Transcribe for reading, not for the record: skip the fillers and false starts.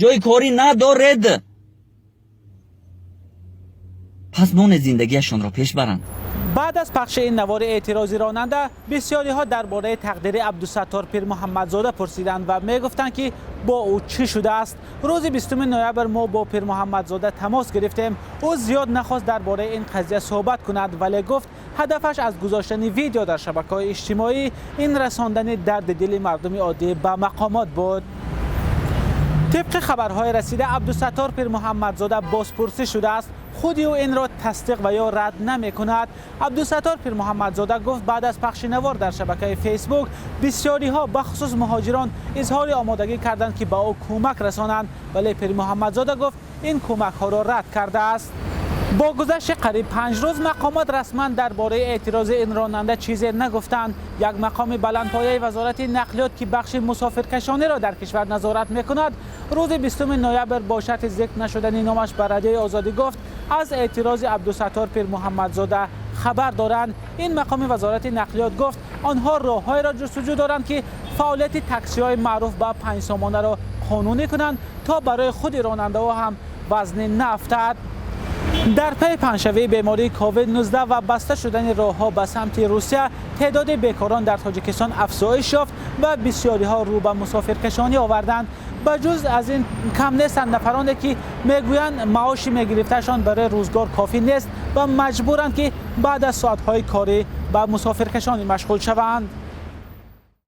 Ҷои корӣ надоред, пас монед зиндагиашонро пеш баранд. Баъд аз пахши ин навори эътирозӣ ронанда, бисёриҳо дар бораи тақдири Абдусаттор Пирмуҳаммадзода пурсиданд ва мегуфтанд, ки бо ӯ чӣ шудааст. Рӯзи 20 ноябр мо бо Пирмуҳаммадзода тамос гирифтем. Ӯ зиёд нахост дар бораи ин қазия суҳбат кунад, вале гуфт, ҳадафаш аз гузоштани видео дар шабакаҳои иҷтимоӣ ин расондани дарди дили мардуми оддӣ ба мақомот буд. Тибқи хабарҳои расида, Абдусаттор Пирмуҳаммадзода бозпурсӣ шудааст. Худи ӯ инро тасдиқ ва ё рад намекунад. Абдусаттор Пирмуҳаммадзода гуфт, баъд аз пахши навор дар шабакаи Фейсбук бисёриҳо, бахусус муҳоҷирон, изҳори омодагӣ карданд, ки ба ӯ кӯмак расонанд, вале Пирмуҳаммадзода гуфт, ин кӯмакҳоро рад кардааст. Бо гузашти қариб 5 рӯз мақомот расман дар бораи эътирози ин ронанда чизе нагуфтанд. Як мақоми баландпояи Вазорати нақлиёт, ки бахши мусофиркашониро дар кишвар назорат мекунад, рӯзи 20 ноябр бо шарти зикр нашудани номаш ба Радиои Озодӣ гуфт, аз эътирози Абдусаттор Пирмуҳаммадзода хабар доранд. Ин мақоми Вазорати нақлиёт гуфт, онҳо роҳҳоеро ҷустуҷӯ доранд, ки фаъолияти таксиҳои маъруф ба панҷсомонаро қонунӣ кунанд, то барои худи ронандаҳо ҳам вазнин наафтад. Дар пайи паҳншавии бемории COVID-19 ва баста шудани роҳҳо ба самти Русия, теъдоди бекорон дар Тоҷикистон афзоиш ёфт ва бисёриҳо рӯ ба мусофиркашонӣ оварданд. Ба ҷуз аз ин, кам нестанд нафароне, ки мегӯянд, маоши мегирифтаашон барои рӯзгор кофӣ нест ва маҷбуранд, ки баъд аз соатҳои корӣ ба мусофиркашонӣ машғул шаванд.